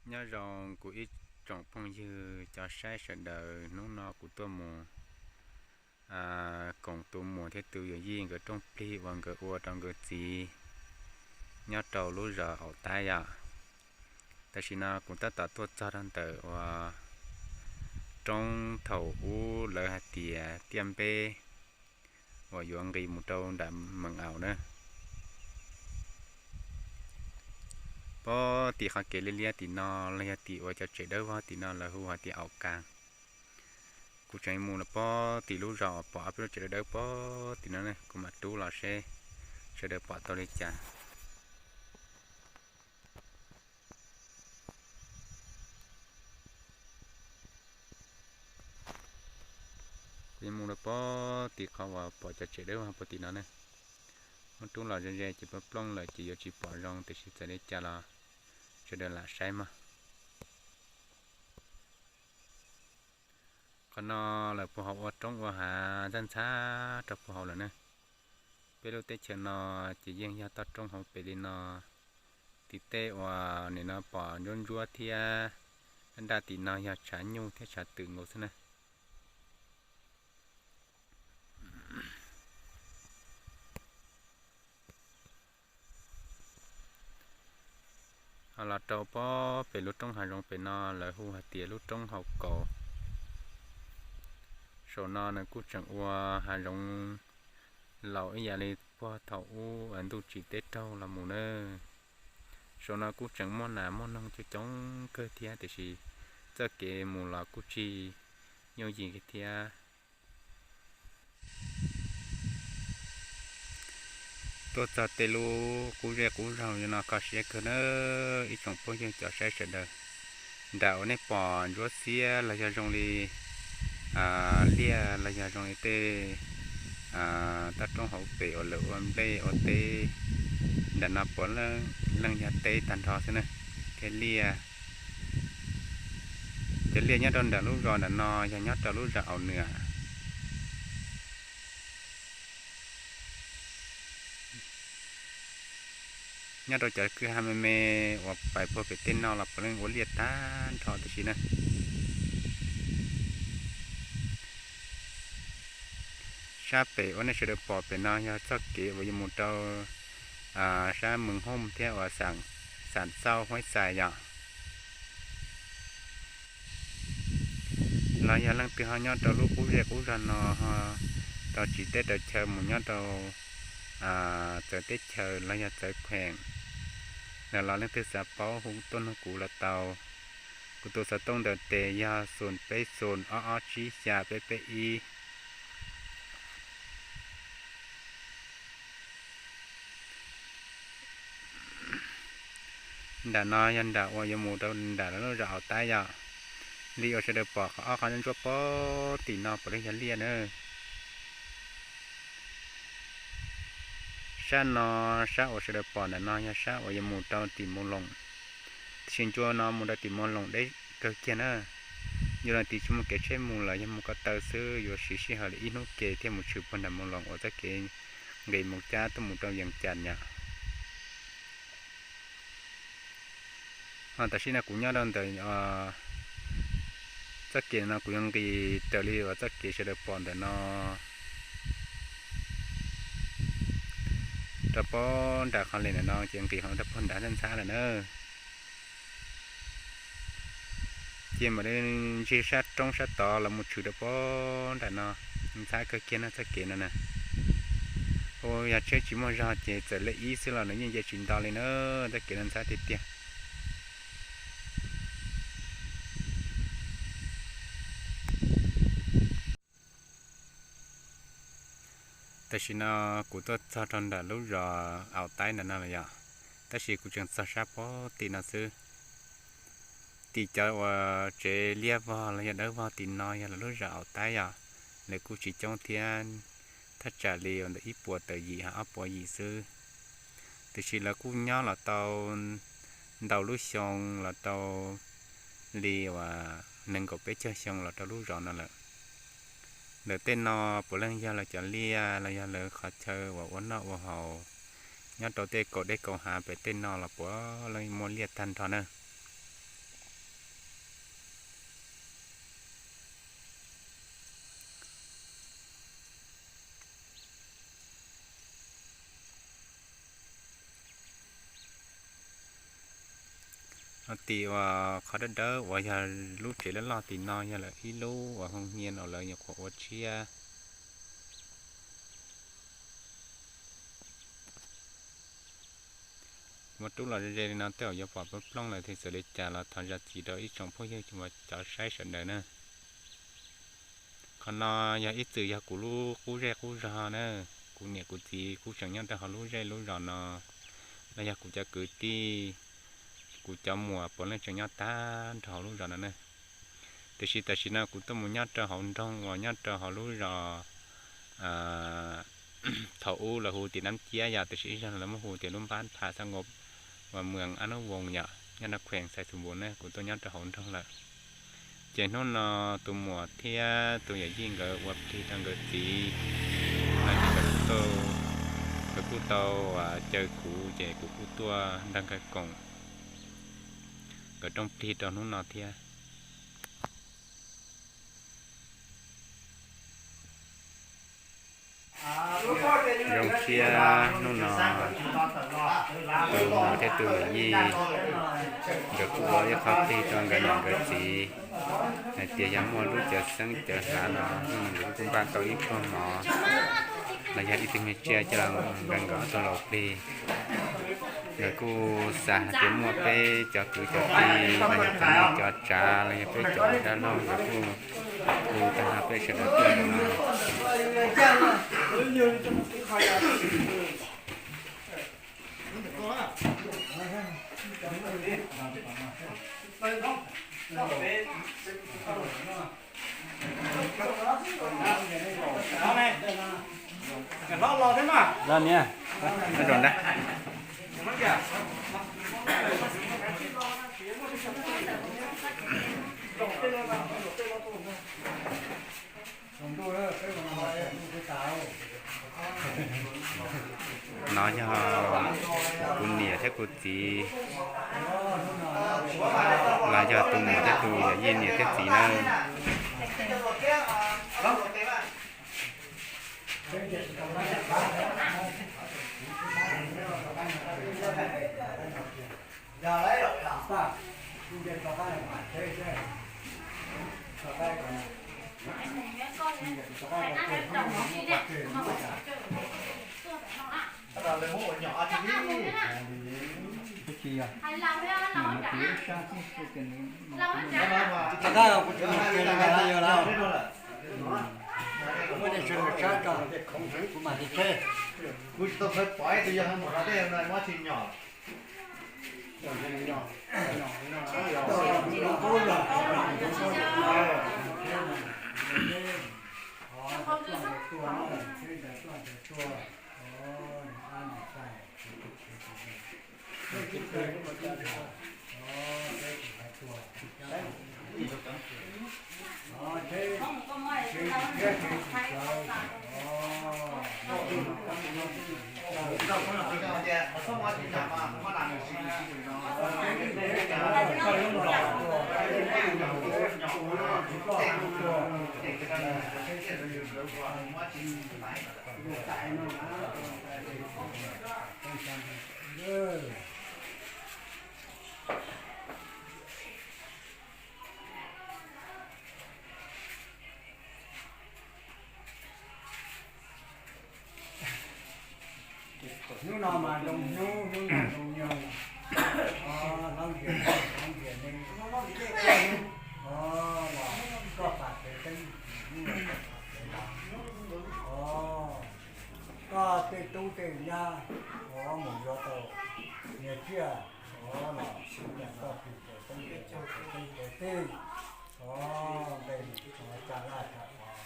Nyob zoo kuv ib tsoom phooj ywg cov saib sawv daws, hnub no kuv tuaj mus koom tus muam thiab tus yawm yij nkawd rooj plig uas nkawd ua rau nkawd txiv nyob rau lub zos Aum Taib yom. Tam sim no kuv tab tom tuaj txog rau ntawm uas roob thaum ub lawv hais tias tiaj npeb uas yuav nqis mus rau nram Mees Aum na. Pob tim qhov kev liab liab tim no los yog tim uas cov tsev dawb vog tim no lawv hu hais tias Aum Kas. Kuv tseem mus los pob tim lub zos uas pom ob peb lub tsev dawb dawb pob tim no ne, kuv mam rub los seb sawv daws pom tau li cas. Kuv yuav mus rau pob tim qhov uas pom cov tsev dawb vog puag tim no ne. Muab rub los ze ze ces plooj plooj lawm ces yuav tsis pom zoo, tiam sis txawm li cas los sawv daws lam saib mog. Qhov no lawv puag hauv ua roob ua hav ntxhab ntxhab rau puag hauv lawm na. Peb lub teb chaws no ces yeej yog toj roob hauv pes li no. Tim tej uas nim no pom ntsuab ntsuab thiab daj daj tim no yog tshav nyuj thiab tshav twm nkaus xwb na. Ho los rau pob pem lub roob hav zoov pem no lawv hu hais tias lub roob Hau Kaus. Saum no nws kuj tseem ua hav zoov laus ib yam li puag thaum ub ntuj tsim teb raug los mus na. Saum no kuj tseem muaj nas muaj noog coob coob kawg thiab, tiam sis txoj kev mus los kuj tsis yooj yim kiag thiab. Tuaj txog tej lub qub zej qub zog no kho siab kawg na ib tsoom phooj ywg cov saib sawv daws. Nram uas nej pom ntsuab xiab los yog zoo li liaj los yog zoo li tej toj roob hauv pes uas lawv ua nplej ua teb, nram no puav leej yog teb tag nrho xwb na, thiab liaj. Cov liaj nyob rau nram lub zos nram no yog nyob rau lub zos Aum Nwm. Nyob rau cov kwj ha me me uas pais puag pem tej no los puav leej ua liaj tag nrho tib si na. Sab pem uas nej sawv daws pom pem no yog txoj kev uas yuav mus rau sab Mees Hooj thiab uas Xam Xauj Huaib Xais yom. Los yog leej twg ho nyob rau lub qub zej qub zog no ho rau tsim teb rau chaw mus nyob rau txawv teb chaws los yog txawv kheem, los leej twg xav paub hu tuaj nug kuv los tau. Kuv tus xov tooj ntawm tes yog xoom peb xoom ob ob tsib xya peb peb ib. Nram no yog nram uas yuav mus rau nram lub zos Aum Taib yom. Li uas sawv daws pom qhov ob qhov ntsuab pob tim no puav leej yog liaj na. Sab no, sab uas sawv daws pom ntawm no yog sab uas yuav mus rau tim Moos Loos. Tiam sis ncua no mus rau tim Moos Loos deb kawg kiag na. Ncua no tim tsis muaj kev tsheb mus lawm, yog mus ko taw xwb yuav siv sij hawm li ib hnub ke thiaj mus tshwm puag nram Moos Loos uas txoj kev nqis Moos Cab tuaj mus rau Yees Cas yom. Ho tam sim no kuv nyob rau ntawm txoj kev no kuv yuav nqis raws li uas txoj kev sawv daws pom ntawm no rau pob nram qhov li ntawm no ces nqis ho rau pob nram ntxhab ntxhab lawm na. Ces mam li ntsig sab roob sab tod los mus tshwm rau pob nram no, ntxhab kawg kiag no txoj kev no na. Ua yog tsheb tsis muaj zog ces txawm lej ib xwb los nws yeej nce tsis nto li na, txoj kev no ntxhab tiag tiag. Tam sim no kuv tuaj txog rau nram lub zos Aum Taib ntawm no lawm yom, tab sis kuv tseem txog sab pob tim no xwb. Tim cov uas tsev liaj vog los yog dawb vog tim no yog lawv lub zos Aum Taib yom, lawv kuj tsis coob thiab, thaj tsam li ntawm ib puas tawm yim ho ob puas yim xwb. Tiam sis lawv kuj nyob los tau ntau lub xyoo los rau li uas nees nkaum peb caug xyoo los rau lub zos no lawm. Ntawm tej no puav leej yog lawv cov liaj los yog lawv qhov chaw uas ua noj ua haus. Nyob rau tej kaum dej kaum hav pem tej no los puav leej muaj liaj tag nrho na. Tim uas qhov dawb dawb uas yog lub tsev loj loj tim no yog lawv ib lub uas hoo hnyiab uas lawv nyuam qhuav ua tshiab. Muaj rub los ze ze li no tej zaum yuav pom plooj plooj lawm thiab, txawm li cas los thov zam txim rau ib tsoom phooj ywg uas cov saib sawv daws na. Qhov no yog ib txwm yog kuv lub qub zej qub zog na, kuv niam kuv txiv kuj tseem nyob rau hauv lub zej lub zos no, los yog kuv cov kwv tij, kuv cov muam puav leej tseem nyob tag nrho hauv lub zos no na. Tiam sis tam sim no kuv tuaj mus nyob rau hauv nroog uas nyob rau hauv lub zos, thaum ub lawv hu tias Nab Ciab yom, tiam sis ib zaug lawv muab hu tias lub npab pha xab nkaus uas Muas Ab Nub Voos yom, nyob rau khuees Xais Xus Npus ne, kuv tuaj nyob rau hauv nroog lawm. Ces hnub no tus muam thiab tus yawm yij nkawd ua plig rau nkawd txiv, no ces nkawd kuj tau, nkawd kuj tau caw kuv ces kuv kuj tuaj nrog nkawd koom, nkawd rooj plig rau hnub no thiab. Zoo siab hnub no tus muam thiab tus yawm yij nkawd kuj ua ib qho plig rau nkawd niam nkawd txiv, hais tias yog muaj lub cawv xeeb cawv hlav no hnub no nkawd kuj npaj tau ib pluag mov los yog ib tug me tsiaj coj los nkawd ob tug laus plig. Nkawd kuj xav hais tias muaj peb cov kwv cov tij los yog cov neej cov tsav los yog peb cov dab laug nkawd kuj hu tag nrho peb sawv daws tuaj ntawm no. Los niam, los ntag. No yog kuv niam thiab kuv txiv, los yog tus muam thiab tus yawm yij niam thiab txiv nawb. Rov qab kuv tsis mus kiag li ntawd yog lawm. Muaj neeg sawv daws tshaj tso, kuv mam li tseg. Kuv tsis tau khawb pov tus yog mus rau tej no muab tsis nyom. Hnub no mas zoo hnub, hnub no zoo nyoog, hlob Nkias, hlob Nkias nej, o, los koj pam kev teeb, hnub no koj pam kev los, o, koj tej tub tej nyab, o, mus yuav tau niag tsiaj, o, los koj pam kev teeb kev tij, o, nqe tsa laj tsa qhov,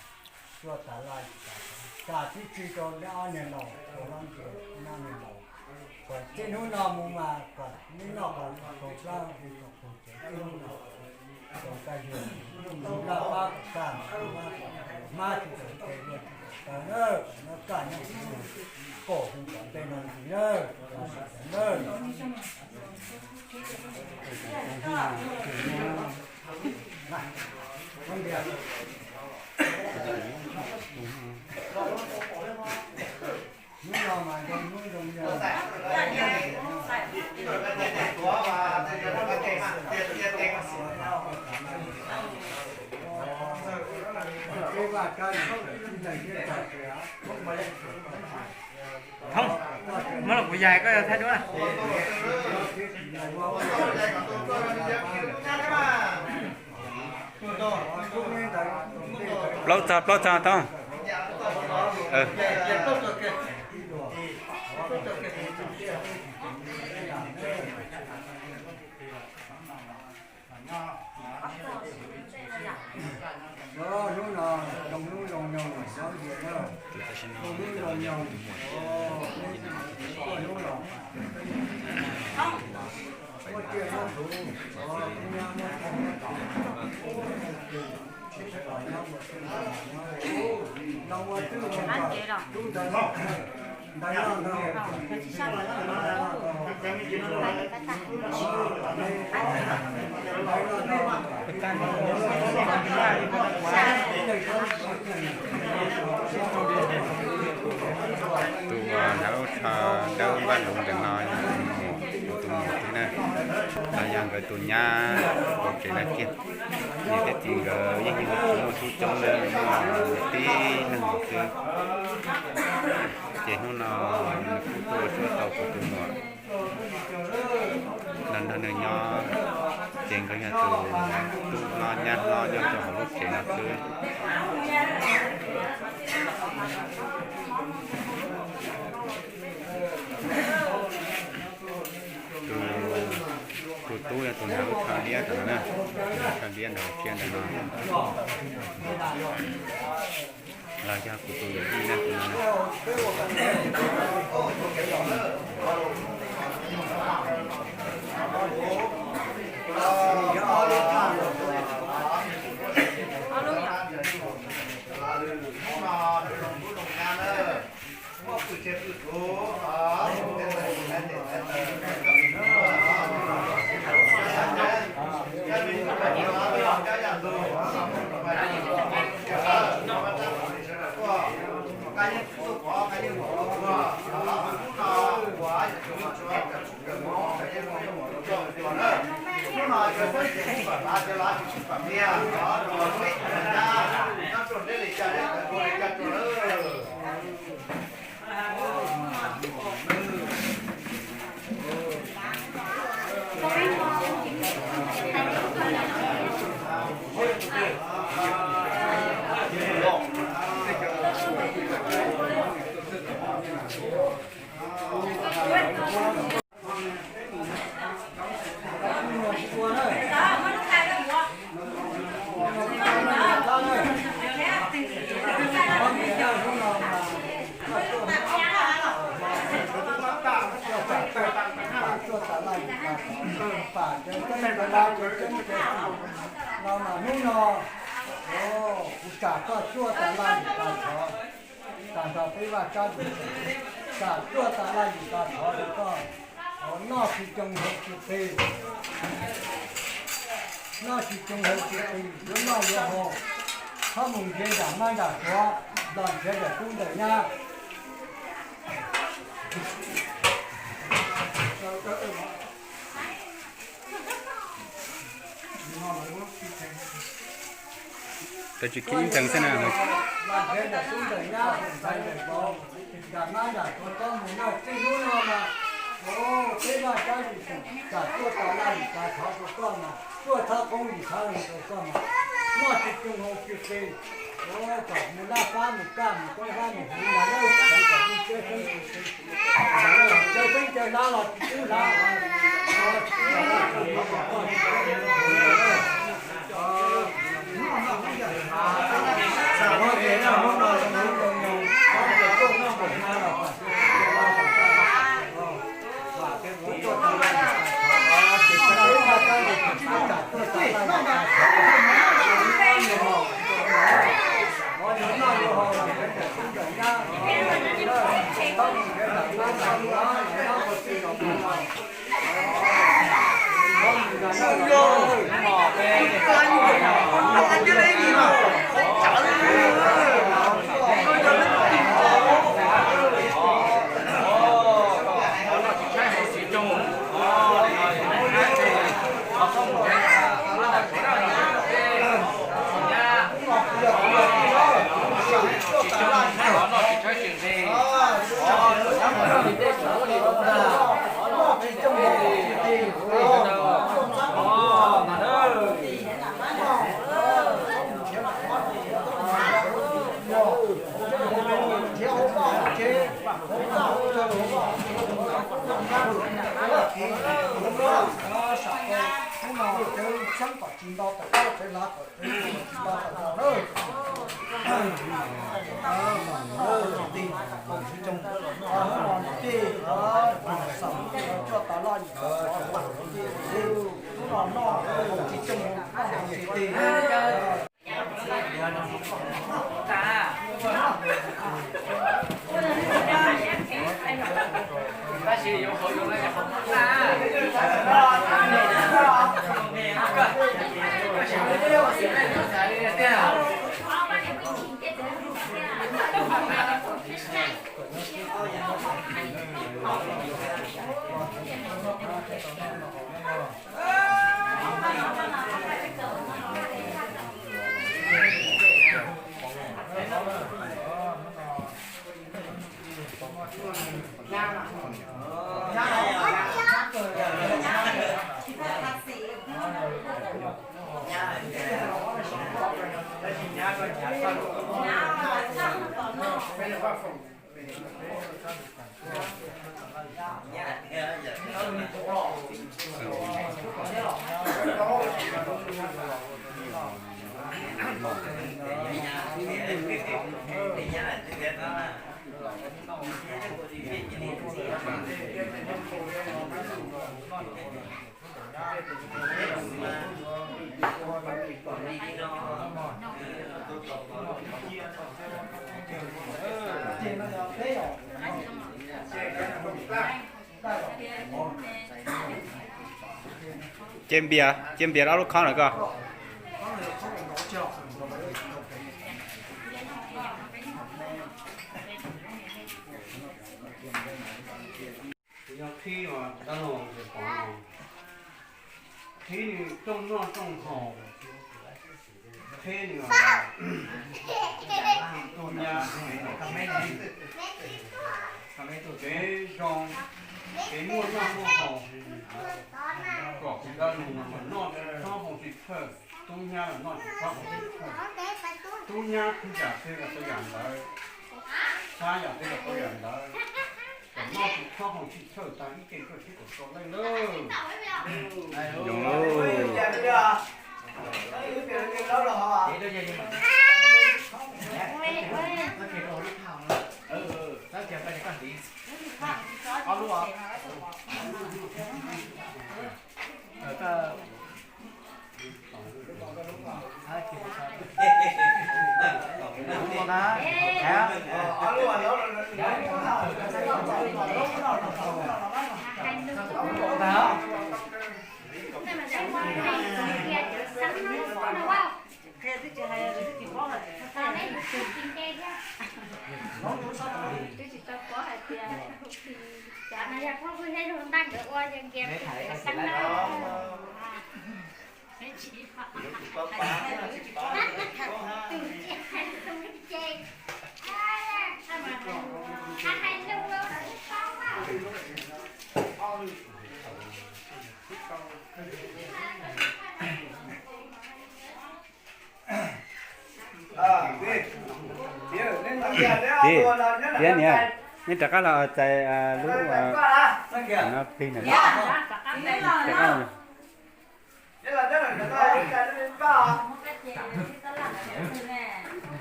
tuaj tas laj tas qhov, tas tib tsi rau ob niag laus, rau hlob Nkias ob niag laus. Kom txij hnub no mus mas kom neb noj kom tau plab li kom pug tsev txij hnub no. Kom kaj yug laj pab kom kaj, hmab tsis tau tes, luaj tsis tau taw na, nyob kaj nyob kuv, kom hu kom tej no ntxiv na, na. Hnub no mas zoo hnub zoo nyoog. Thoob, muab los kuv yais koj yuav thaij duab na. Plaub txog, plaub txog, Thoob. Hnub no zoo hnub zoo nyoog, hnub zoo nyoog, hnub no muaj tsiaj muaj txhu, muaj nyab muaj tub, muaj tub, los ua twj ua nkawm, tub ntawd Tus hnav lub tsho dawb vaj loov ntawm no yog tus muam, tus muam xwb na, los yog nkawd tus nyab hauv tsev no kiag. Niam thiab txiv nkawd yeej yug tsis muaj tub coob li, muaj tib neeg xwb. Ces hnub no nws kuj tuaj ua suab tau kuv tus muam los nrog nws nyob, ces nkawd yog tus tub hlob nyab hlob nyob rau hauv lub tsev no xwb. Tus, tus tub yog tus hnav lub tsho liab ntawm no na, lub tsho liab ntawm hauv siab ntawm no. Los yog kuv tus yawm yij na, tus no na. Hnub no kuv tsam koj cuaj tas laj yim tas thov, tsam nrog peb vaj tsab yim, tsam cuaj tas laj yim tas thov rau koj, noj tsis coo haus tsis qis, noj tsis coo haus tsis qis, yuav noj yuav haus, txhob mus nrhiav nram mab nram suav los nrhiav ntawm tub ntawm nyab. Tsis kib ib ntxees xwb na. Nram mab nram suav txhob mus noj, txij hnub no mas peb vaj tsab yim tsam tuaj tas laj yim tas thov rau koj mas, tuaj thov qoob yim thov loo rau koj mas, noj tsis coo haus tsis qis, kom mus laj fab mus kaj mus koob fab mus huv ntag, kom mus caij xeeb caij xeeb caij hlab los tsis tub hlab. Hnub no cawv xeeb kom tsis nto tawm, cawv hlav kom tsis nto tawm los na. Hnub no niam tij, hnub no niam tij, hnub no noj tsis tsoo, noj tsis tsoo. Cia npias, cia npias ob lub khob no koj. Tus yog qhib uas dab laug Ntxhais Pov no, qhib nws rooj noj rooj haus, qhib nws tug nyab kev zoo, kev muaj noj muaj haus, kom tus dab laug no mas noj tsis txhob haus tsis txhawj, tub nyab los noj tsis txhob haus tsis txhawj. Tub nyab qhib yam twg los tau yam ntawd, xav yam twg los tau yam ntawd, kom noj tsis txhob haus tsis txhawj tag ib ce koj thiab kom tau leej lawm. Zoo lauj. Tij, tij niam, nej rov qab los txais lub no plig ntawm no.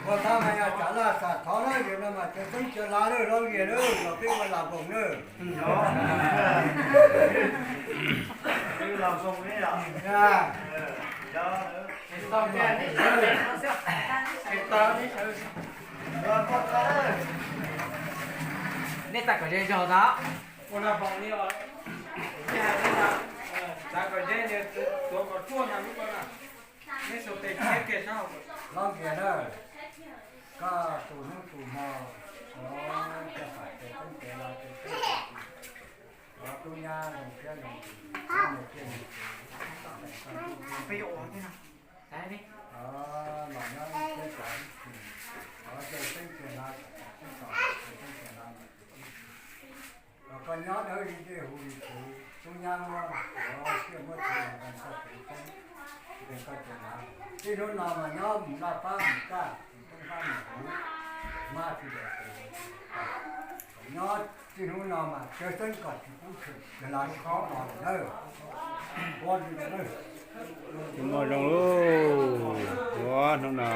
Ua tau mas yog tsam laj xam thov na, yog no mas tseem tseeb tseem laj lawm, lawv vias lawm los peb ua lam npoos na. Nej tau kom ze zog tau. Ua lam npoos li os. Txav kom ze, tuav kom ruaj na lub ko na. Neb sau tes kiag sab hauv. Lob Nkias na, koj tus hnub tus hmo, coj pam tes teeb tes laj, ov tub nyab zoo siab zoo ntsws, mus thiaj mus tsev, los nyob ib teb cov ib txhis, ov ceg teeb ceg laj, sib tos ceg teeb ceg laj. Los koj nyob dawb li dej huv li tsuv, tub nyab muab, ov siab muab txiv los nqa koj tsev teeb, nqa koj tsev laj. Tib hnub no mas nyob mus laj pab mus kaj, mus toob pab mus huv, maj tsis dam tes, kom Nyob txij hnub no mas Cawv Xeeb kom tsis pub tshwm yog los tsis pub los lawm na. Ua li no na. Tsis muaj zoo lauj. Ua hnub no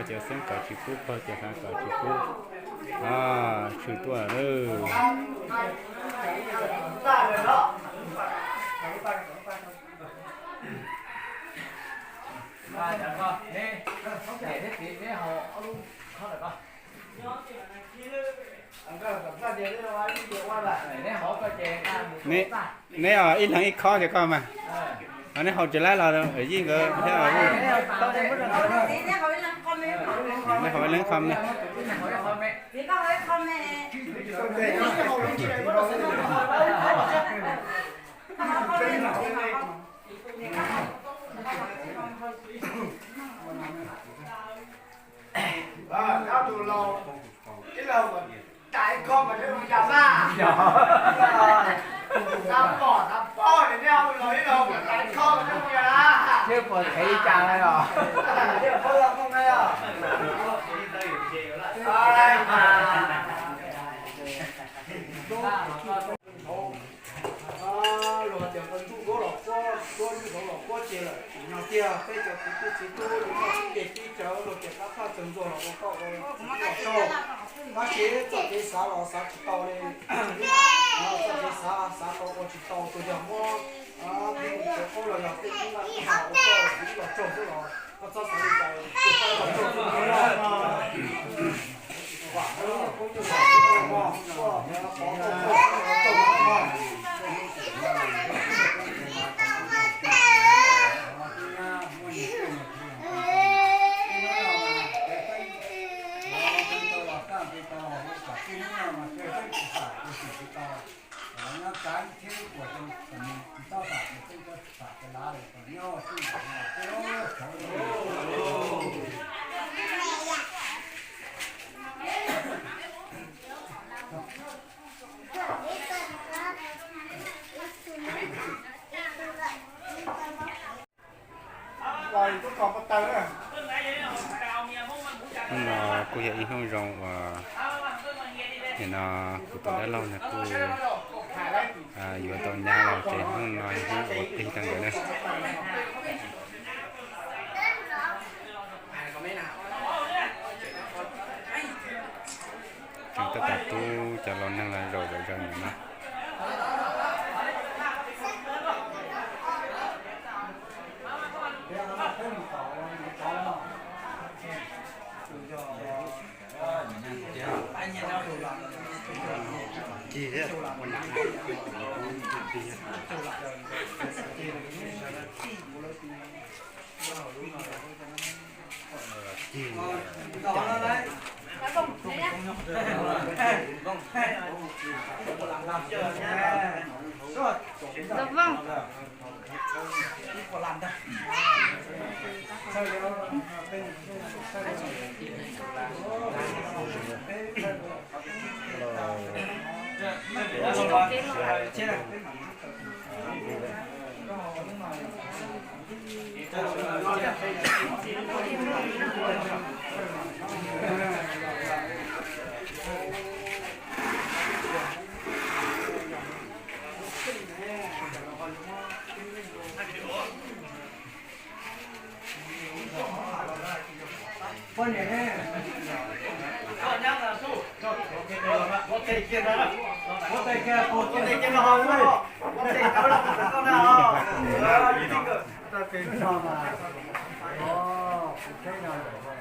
Cawv Xeeb kom tsis pub, pog Cawv Xeeb kom tsis pub, tshwm tuaj lawm. Neb, neb ib leeg ib khob ces koj mas. Neb haus tsis laib los yeej nkawd thiab. Neb haus ib leeg ib khob me. Tus laus, ib leeg mus tais ib khob mas neb mus yam mas. Xav pom xav paub tias neb tus laus ib leeg mus tais ib khob mas neb mus yam na. Neb puas thev li cas lawm os? Luag tias nqe ntsuj duab los quab, duab ntsuj duab los quab ces lawm. Tsim nyog tiag peb cov kwv tij txiv tub yus muaj txuj ci teb chaws luag tias qab phaj txawg ntxuag los ua koj ua los tau. Tab sis txoj kev xav los xav tsis tau li. Txoj kev xav xav tau ua tsis tau, tsuas yog muab tej qub los yog tej kub vaj kub nag ua koj ua txiv los tsaug xwb los koj txhob xav li cas, koj los tsaug xwb. Hnub no kuj yog ib hnub zoo uas nim no kuv tus dab laug nws kuj yuav tau nyab los ces hnub no yog hnub uas qig tag nrho na. Tseem tab tom tub cov laus neeg los zaum zom zaws nim no.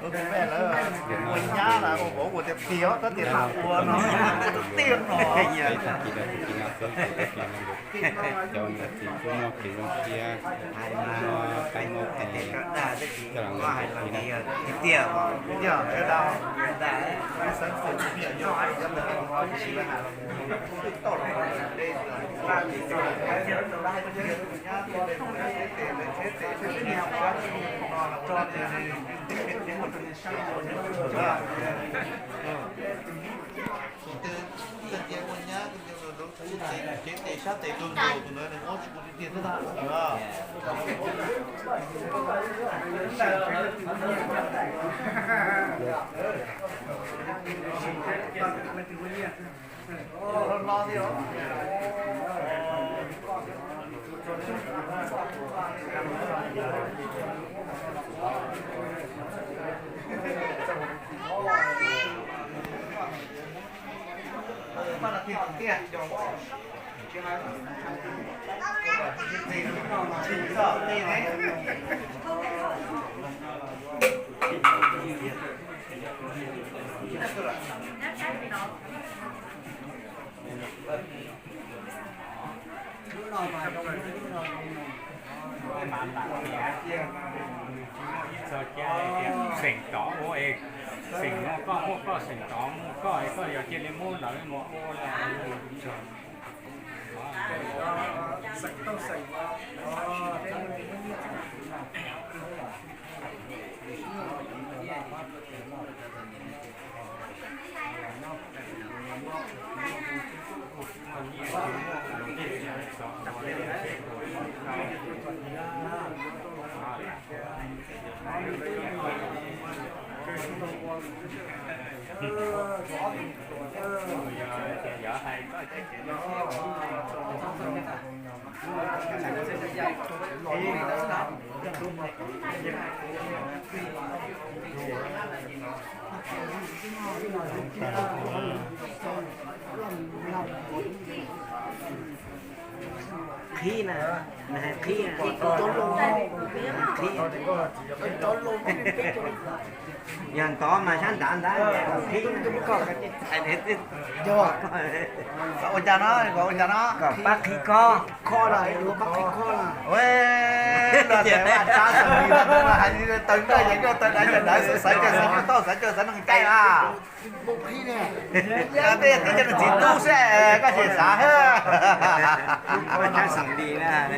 Ua nyab las ua vauv ua tiag tiag, tab tias lam ua no tiag no. Cov niam txiv kuj muaj kev zoo siab, muaj kab mob tes, coj los ntawm tus txiv na. Tus twg tias ua nyab, tus ntawd lawv lub tsev tes sab tes kawg nkaus, tus ntawd nws muab tsis ua tiag tiag thiab ntag. Xeem tod ua es, xeem muaj koj muaj koj, xeem tod muaj koj es koj yog cia li muab lawv mus ua li. Qhib na, nws hais qhib na, qhib, yog ntov mas sab nrad ntag, qhib. Ua cas no, ua cas no? Kom pab qhib koj. Ua, los tias vaj tsab xeem Lis no mas hais li tawv ntawj yees koj tawv dawv cov dawv xaiv caw xaiv noj tauj xaiv caw xaiv noj caij na. Tej cov niam txiv tub xwb koj tsis xav. Koj tseem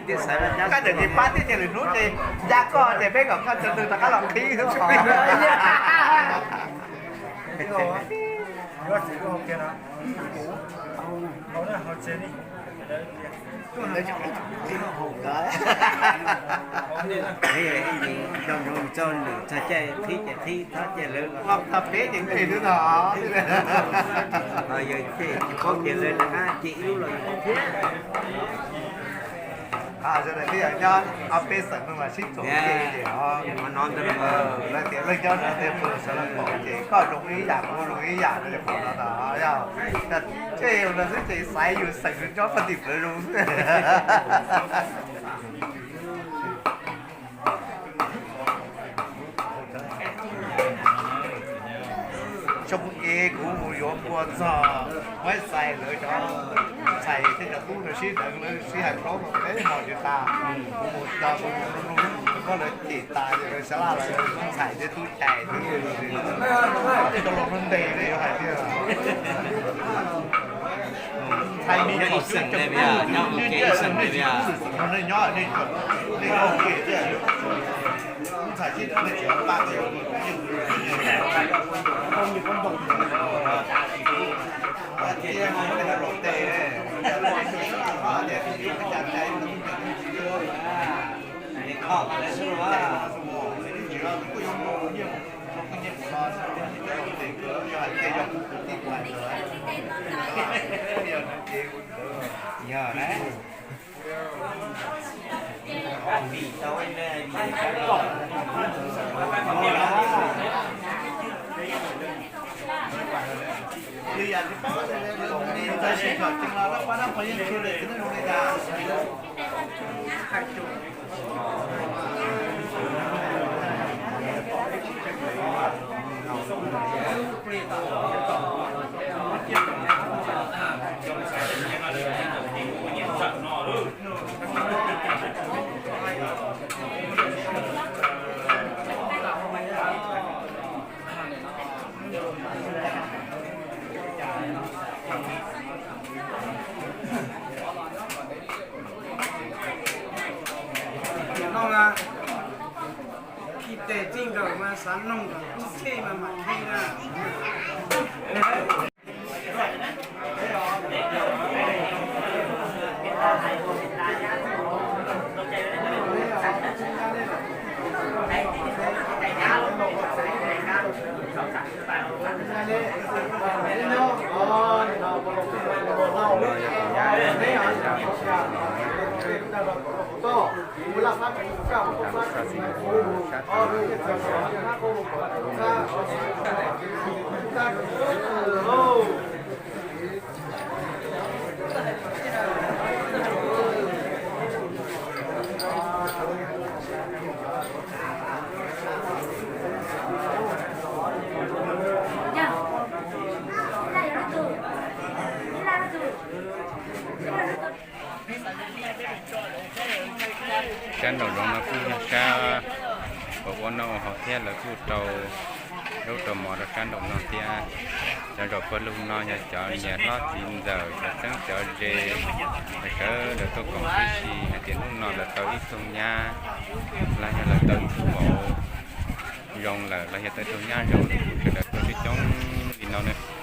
tis pab thiab ces lwm hnub ces ya koj ces peb kom koj cov nws rov qab los qhib xwb os. Nco ntsoov txog lwm txog caij qhib ces qhib, txog caij lawv qhib tag peb ces nqis xwb no. Yog caij tsis paub ces lawv rov qab ces ib lub los thiab. Sawv daws peb yog nyob ob peb xeem no mas sib txuam ces no ntawd lawv tias leej nyob no tej pw sawv daws pom ces koj zoo ib yam kuv zoo ib yam no ces pom no ntag. Yog tej no xwb ces xaiv yus xeem nyob paj tim plawv zoo xwb. Xyoo ub kuv mus yuav npua txog Huab Xais lawv cov ntxhais thiab cov tub no sib deev lawv sib hais plaub no peb hmo tsis tas. Kuv mus txog kuv mus nug koj lawv cem tas ces lawv xav laj lawv ntxhais thiab tub cais thiab tej cov laus no ntes li yuav hais tias ntxhais me nyuam xwb ces kuv nyob ua ke ib xeem li os. Nyob nej ua ke thiab. Ntxhais tsis tau nej tsis pab Yog na. Khi tes txij nkawm mas xav noog nkawd txij txhij mas mam khi na. Sab nraum zoov no kuj yog sab uas ua noj ua haus thiab, lawv kuj rau zaub rau mov rau sab nraum no thiab. Cov zaum pawg lug no yog cov niam hlob txiv ntxawm cov txheeb cov ze, lawv sawv daws tuaj koom tib si hais tias hnub no lawv tau ib tug nyab los yog lawv tau ib tug vauv zoo lawm los yog tau ib tug nyab zoo, sawv daws tuaj coob coob li no na.